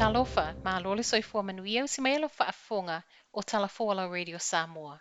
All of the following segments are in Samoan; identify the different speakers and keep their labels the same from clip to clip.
Speaker 1: Talofa, malo le soifua manuia usi mai lau faafofoga o Tala Fou a lau Radio Samoa.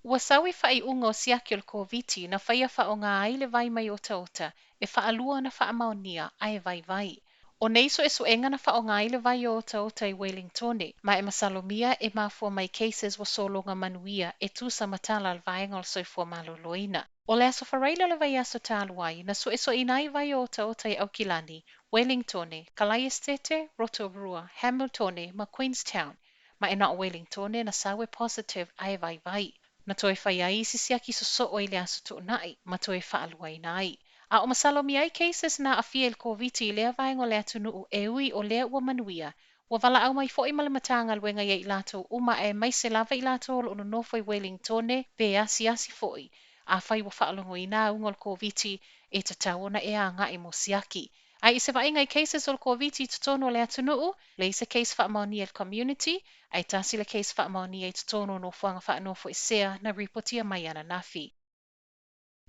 Speaker 1: Ua sau i faaiuga o siaki o le Koviti na faia faaaoga ai le vai mai otaota e faalua ona faamaonia ae vaivai. O nei suesuega na faaaoga ai le vai o otaota i Welingtone, ma e masalomia e mafua mai cases ua sologa manuia e tusa ma tala a le Vaega o le Soifua Maloloina. O le aso Faraile o le vaiaso talu ai, na suesueina ai vai o otaota i Aukilani, Welingtone, Kalae Esitete, Rotorua, Hamiltone ma Queenstown, ma e na o Welingtone na sau e positive ae vaivai. Na toe fai ai isi siaki sosoo i le aso Toonai ma toe faaluaina ai. A o masalomia ai cases na aafia i le Koviti i lea vaega o le atunuu e ui o lea ua manuia. Ua valaau mai foi ma le Matagaluega ia i latou uma aemaise lava i latou o lo o nonofo i Welingtone pe asiasi foi. Afai ua faalogoina auga o le Koviti, e tatau ona e agai mo siaki. A i se vaaiga i cases o le Koviti i totonu o le atunuu, leai se case faamaonia i le community, ae tasi le case faamaonia i totonu o nofoaga faanofoesea na ripotia mai ananafi.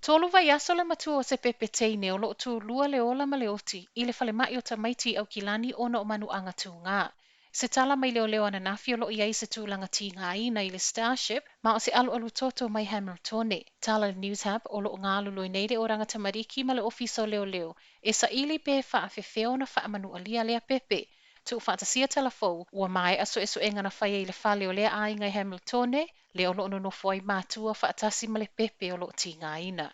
Speaker 1: Tolu vaiaso le matua o se pepe teine o lo o tulua le ola ma le oti i le falemai o tamaiti i Aukilani ona o manuaga tugā. Se tala mai leoleo ananafi o lo o i ai se tulaga tigaina i le Starship ma o se alualu toto mai Hamiltone. Tala le Newshub o lo o galulue nei le Oranga Tamariki ma le Ofisa o Leoleo e saili pe faafefea ona faamanualia lea pepe. Tuufaatasia tala fou, ua maea suesuega na faia i le fale o lea aiga i Hamiltone, lea o lo o nonofo ai matua faatasi ma le pepe o lo o tigaina.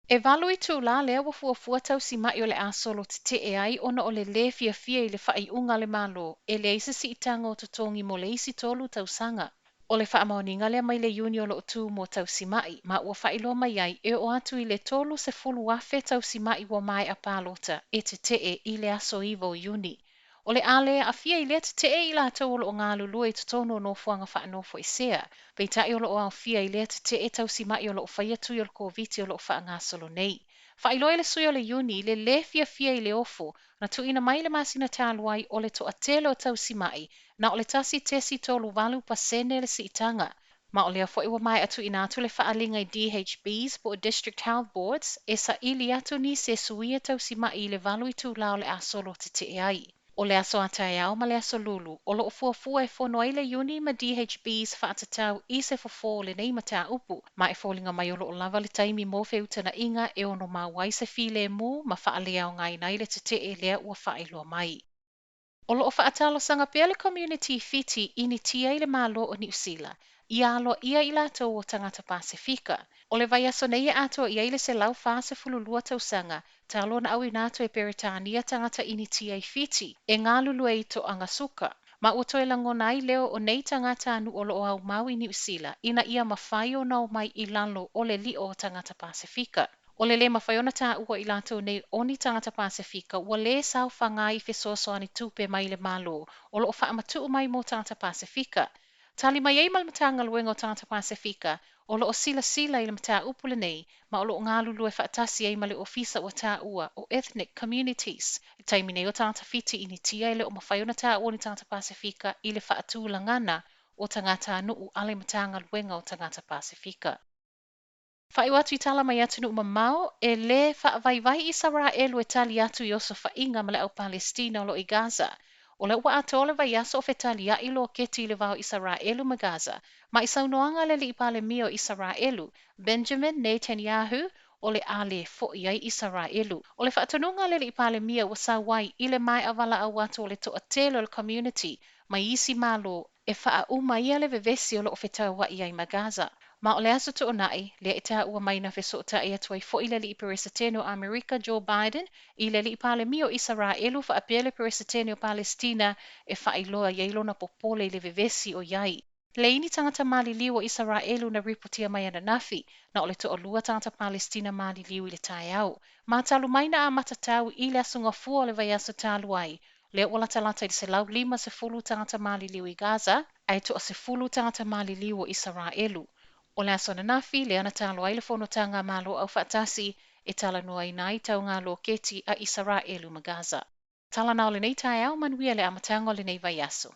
Speaker 1: E valu itulā lea ua fuafua tausima'i o le a solo tetee ai ona o le lē fiafia i le faaiuga a le Malo e leai se siitaga o totogi mo le isi tolu tausaga. O le faamaoniga lea mai le iuni o lo o tu mo tausima'i, ma ua faailoa mai ai e oo atu i le 30,000 tausima'i ua maea palota e tetee i le aso 9 o Iuni. O le a le aafia i lea tetee i latou o lo o galulue i totonu o nofoaga faanofoesea, peitai o lo o aofia i lea tetee tausima'i o lo o faia tui o le Koviti o lo o faagasolo nei. Faailoa e le sui o le iuni le lē fiafia i le ofo na tuuina mai i le masina talu ai o le toatele o tausima'i na o le 1.38% le siitaga. Ma o lea foi ua maea tuuina atu le faaaliga i DHBs po o District Health Boards e saili atu nisi e suia tausima'i i le valu itulā o le a solo tetee ai. O le aso a taeao ma le aso Lulu, o lo o fuafua e fono ai le iuni ma DHBs faatatau i se fofo o lenei mataupu, ma e foliga mai o lo o lava le taimi mo feutagaiga e ono maua ai se filemu ma faaleaogaina ai le tetee lea ua faailoa mai. O lo o faatalosaga pea le community i Fiti Initia i le Malo o Niu Sila ia aloaia i latou o tagata Pasefika. O le vaiaso nei e atoa i ai le 142 tausaga talu ona auina atu e Peretania tagata Initia i Fiti e galulue i toaga suka. Ma ua toe lagona ai leo o nei tagatanuu o lo o aumau i Niu Sila ina ia mafai ona omai i lalo o le lio o tagata Pasefika. O le lē mafai ona taua i latou nei o ni tagata Pasefika ua lē saofaga ai i fesoasoani tupe mai le Malo o lo o faamatuu mai mo tagata Pasefika. Tali mai ai ma le Matagaluega o Tagata Pasefika o lo o silasila i le mataupu lenei ma o lo o galulue faatasi ai ma le ofisa ua taua o Ethnic Communities. I le taimi nei o tagata Fiti Initia e le o mafai ona taua o ni tagata Pasefika i le faatulagaga o tagatanuu a le Matagaluega o Tagata Pasefika. Faaiu atu i tala mai atunuu mamao, e lē faavaivai Isaraelu e tali atu i osofaiga ma le au Palestina o lo o i Gaza. O lea ua atoa le vaiaso o fetaliai loketi i le va o Isaraelu ma Gaza, ma i saunoaga a le Alii Palemia o Isaraelu, Benjamin Netanyahu, o le a lē foi ai Isaraelu. O le faatonuga a le Alii Palemia ua sau ai i le maea valaau atu o le toatele o le community mai isi Malo e faauma ia le vevesi o lo o fetauai ai ma Gaza. Ma o le aso Toonai, lea e taua mai na fesootai atu ai foi le alii Peresetene o Amerika Joe Biden i le alii Palemia o Isaraelu faapea le Peresetene o Palestina e faailoa i ai lona popole i le vevesi o i ai. Leai ni tagata maliliu o Isaraelu na ripotia mai ananafi, na o le toalua tagata Palestina maliliu i le taeao. Ma talu mai na amata tau i le Aso Gafua o le vaiaso talu ai, lea ua latalata i le 150 tagata maliliu i Gaza, ae toasefulu tagata maliliu o Isaraelu. O le aso ananafi lea na talo ai le fonotaga a Malo Aufaatasi e talanoaina ai tauga loketi a Isaraelu ma Gaza. Tala na o lenei taeao, manuia le amataga o lenei vaiaso.